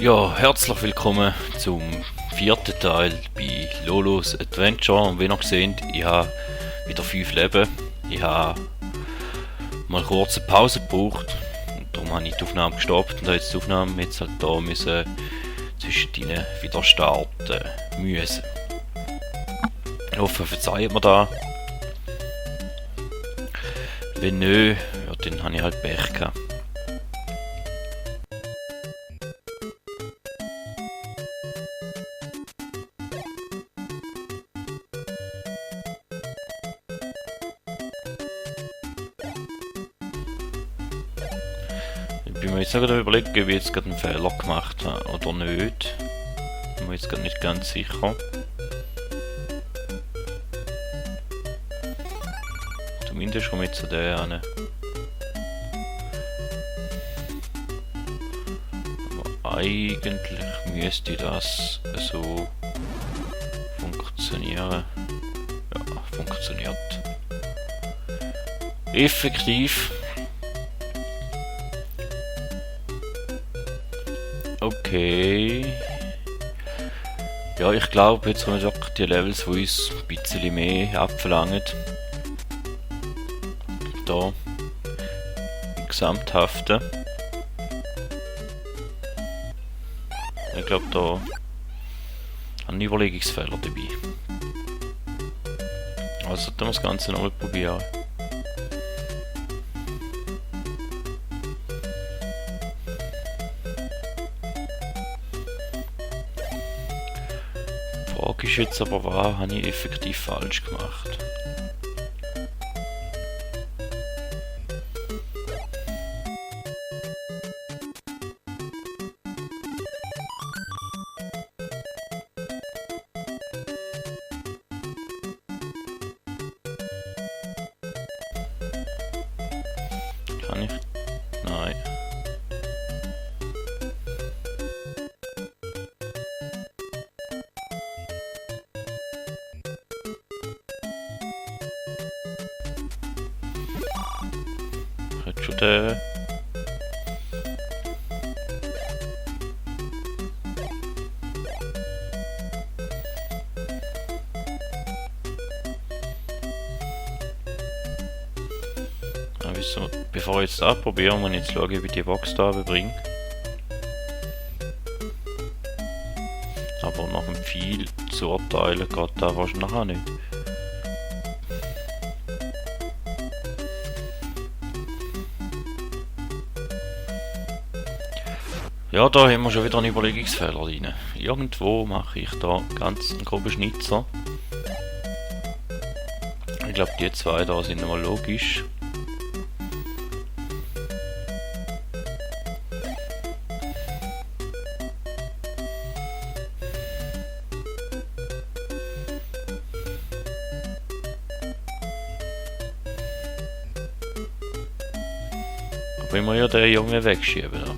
Ja, herzlich willkommen zum vierten Teil bei Lolos Adventure. Und wie ihr seht, ich habe wieder 5 Leben. Ich habe mal kurz eine Pause gebraucht und darum habe ich die Aufnahme gestoppt und habe jetzt die Aufnahme jetzt halt da müssen zwischendrin wieder starten müssen. Ich hoffe, verzeiht mir da. Wenn nicht, ja, dann habe ich halt Pech gehabt. Ich bin mir jetzt noch gerade überlegen, ob ich jetzt gerade einen Fehler gemacht habe oder nicht. Ich bin mir jetzt gerade nicht ganz sicher. Zumindest komme ich zu der hin. Aber eigentlich müsste das so funktionieren. Ja, funktioniert. Effektiv. Okay. Ja, ich glaube, jetzt kommen wirklich die Levels, die uns ein bisschen mehr abverlangen. Da. Im Gesamthaften. Ich glaube, da habe ich einen Überlegungsfehler dabei. Also sollten wir das Ganze nochmal probieren. Die Frage ist jetzt aber, was habe ich effektiv falsch gemacht? Kann ich? Nein. Hat schon der. Wieso? Bevor ich jetzt das probiere, muss ich jetzt schauen, wie ich die Box da bringe. Aber nach dem viel zu urteilen geht da wahrscheinlich auch nicht. Ja, da haben wir schon wieder einen Überlegungsfehler rein. Irgendwo mache ich da ganz einen groben Schnitzer. Ich glaube, die zwei da sind mal logisch. Aber ich muss ja den Jungen wegschieben. Da.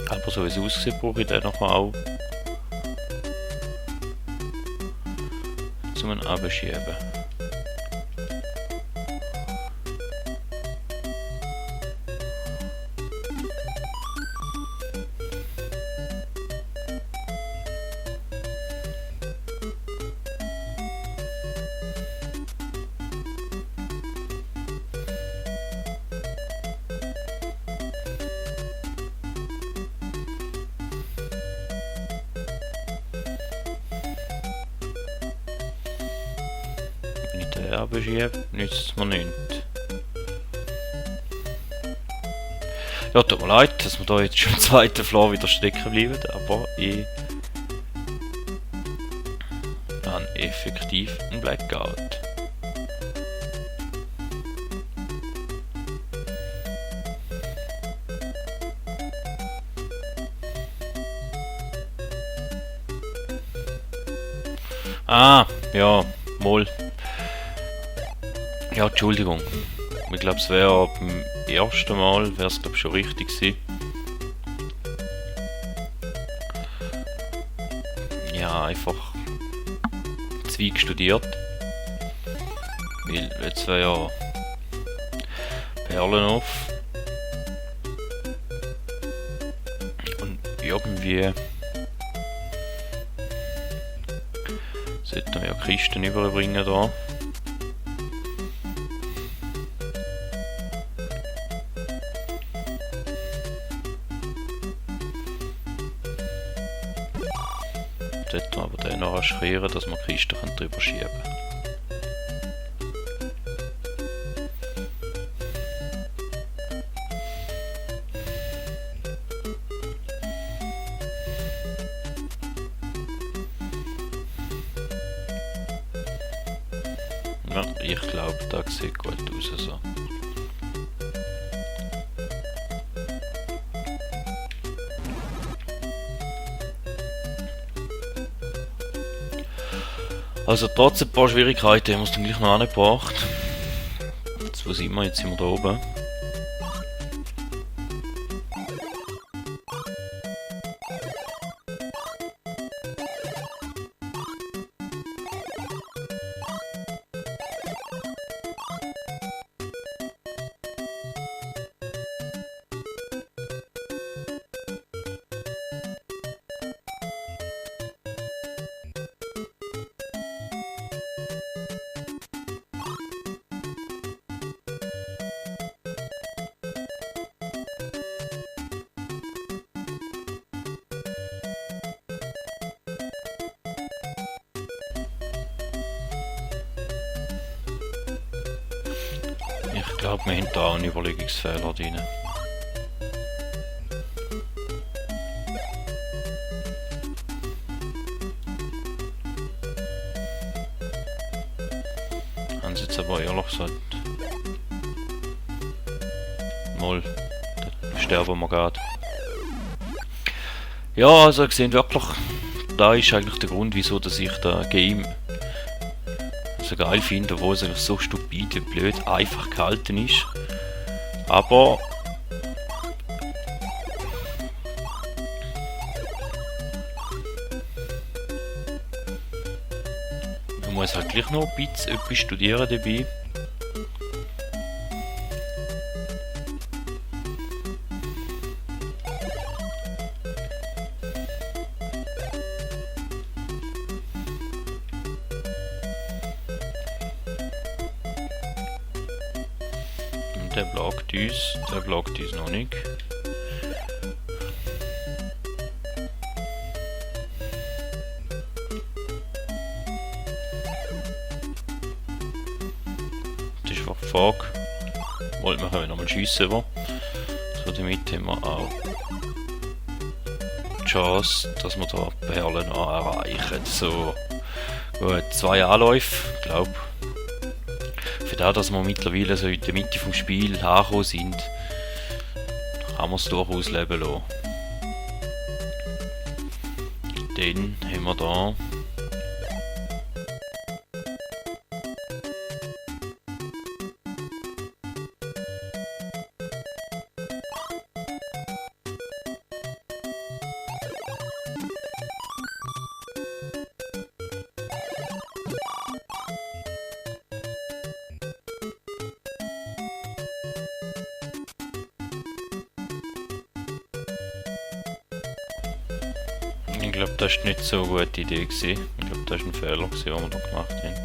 Aber so wie es aussieht, brauche ich den noch auch zum Abschieben. Wenn ich den abschiebe, nützt es mir nichts. Ja, tut mir leid, dass wir da jetzt schon im zweiten Floor wieder stecken bleiben, aber ich habe effektiv einen Blackout. Ah, ja, wohl. Ja, Entschuldigung. Ich glaube, es wäre beim ersten Mal wäre es glaube schon richtig gewesen. Ja, einfach Zweig studiert. Weil jetzt wäre ja Perlenhof. Und irgendwie sollten wir ja Kisten überbringen da. Sollten wir aber den arrangieren, dass wir Kisten drüber schieben können. Ja, ich glaube, das sieht gut aus so. Also trotz ein paar Schwierigkeiten haben wir es dann gleich noch angebracht. Jetzt, wo sind wir? Jetzt sind wir da oben. Ich glaube, wir haben da auch einen Überlegungsfehler drin. Haben sie jetzt aber ehrlich gesagt. Mal, dann sterben wir gerade. Ja, also ihr seht wirklich, da ist eigentlich der Grund, wieso dass ich das Game so geil finde, wo es eigentlich so stupide, blöd, einfach gehalten ist. Aber man muss halt gleich noch ein bisschen etwas studieren dabei. Der blockt uns noch nicht. Das ist einfach die Frage. Wollen wir nochmal schiessen, so damit haben wir auch die Chance, dass wir da Perlen noch erreichen. So, gut, 2 Anläufe, ich glaube. Für das, dass wir mittlerweile so in der Mitte vom Spiel angekommen sind, kann man es durchaus leben lassen. Dann haben wir da ich glaube, das war nicht so eine gute Idee. Ich glaube, das war ein Fehler, den wir da gemacht haben.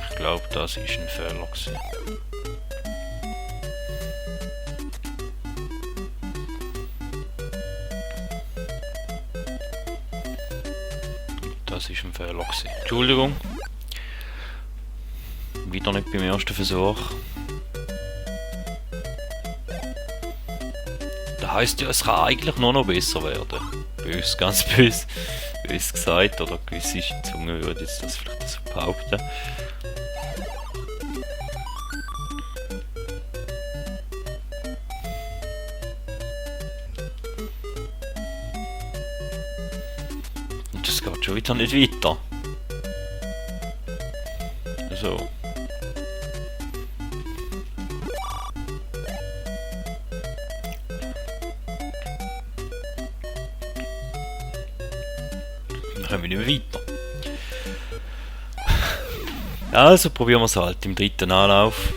Ich glaube, das war ein Fehler. Das war ein Fehler. Entschuldigung. Wieder nicht beim ersten Versuch. Das heisst ja, es kann eigentlich nur noch besser werden. Bös, ganz bös gesagt, oder gewisse Zungen würde jetzt das vielleicht so behaupten. Und das geht schon wieder nicht weiter. So. Dann kommen wir nicht mehr weiter. Also probieren wir es halt im dritten Anlauf.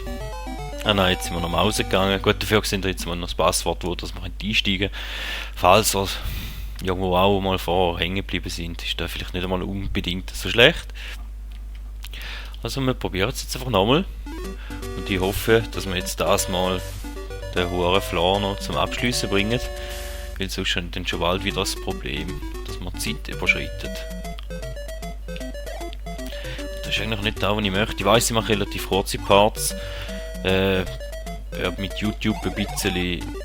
Ah nein, jetzt sind wir noch mal rausgegangen. Gut, dafür sind wir jetzt mal noch das Passwort, wo dass wir einsteigen können. Falls wir irgendwo auch mal vorher hängen geblieben sind, ist das vielleicht nicht einmal unbedingt so schlecht. Also wir probieren es jetzt einfach nochmal. Und ich hoffe, dass wir jetzt das mal den hohen Floor noch zum Abschließen bringen. Weil sonst schon bald wieder das Problem, dass man die Zeit überschreitet. Das ist eigentlich nicht das, was ich möchte. Ich weiss, ich mache relativ kurze Parts. Wer mit YouTube ein bisschen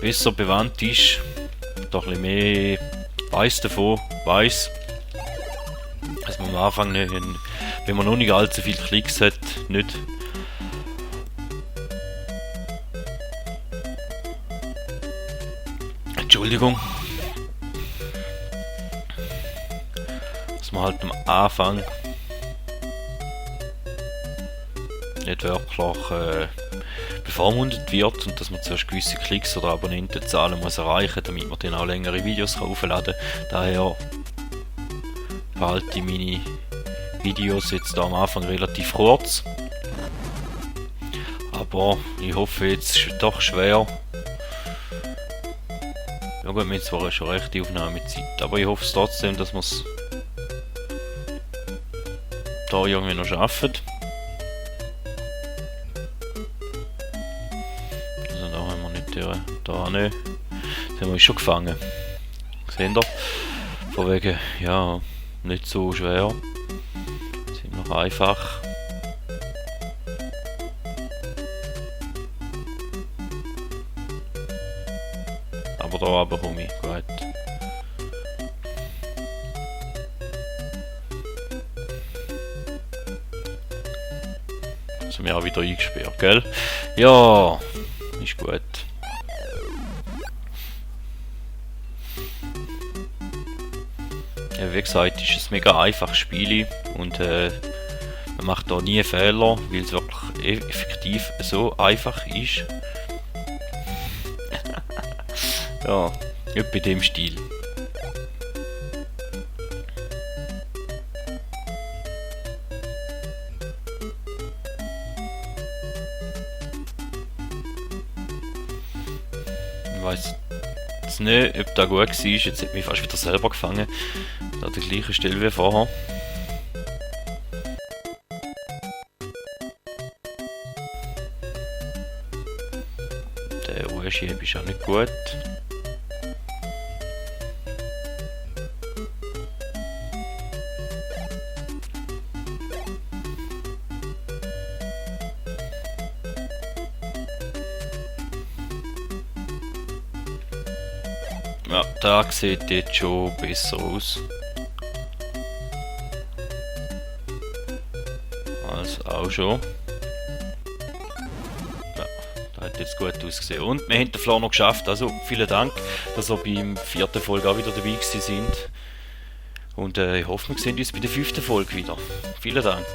besser bewandt ist, doch ein bisschen mehr weiss davon, weiss, dass man am Anfang nicht, wenn man noch nicht allzu viele Klicks hat, nicht Entschuldigung, dass man halt am Anfang nicht wirklich bevormundet wird und dass man zuerst gewisse Klicks oder Abonnentenzahlen muss erreichen, damit man dann auch längere Videos aufladen kann. Daher behalte ich meine Videos jetzt am Anfang relativ kurz. Aber ich hoffe jetzt doch schwer. Ja gut, wir haben zwar schon rechte Aufnahmezeit, aber ich hoffe es trotzdem, dass wir es da irgendwie noch schaffen. Also da haben wir nicht da nicht. Jetzt haben wir uns schon gefangen. Seht ihr? Von wegen, ja, nicht so schwer. Ziemlich einfach. Aber da aber komme ich, gut. Also wir haben wieder eingesperrt, gell? Ja, ist gut. Ja, wie gesagt, ist es ein mega einfaches Spiel und man macht da nie Fehler, weil es wirklich effektiv so einfach ist. Ja, nicht bei dem Stil. Ich weiss jetzt nicht, ob das gut war. Jetzt hat mich fast wieder selber gefangen. An der gleichen Stelle wie vorher. Der Urschieb ist auch nicht gut. Ja, da sieht jetzt schon besser aus. Also auch schon. Ja, das hat jetzt gut ausgesehen. Und wir haben den Floor noch geschafft. Also vielen Dank, dass ihr beim 4. Folge auch wieder dabei gewesen sind. Und ich hoffe, wir sehen uns bei der 5. Folge wieder. Vielen Dank.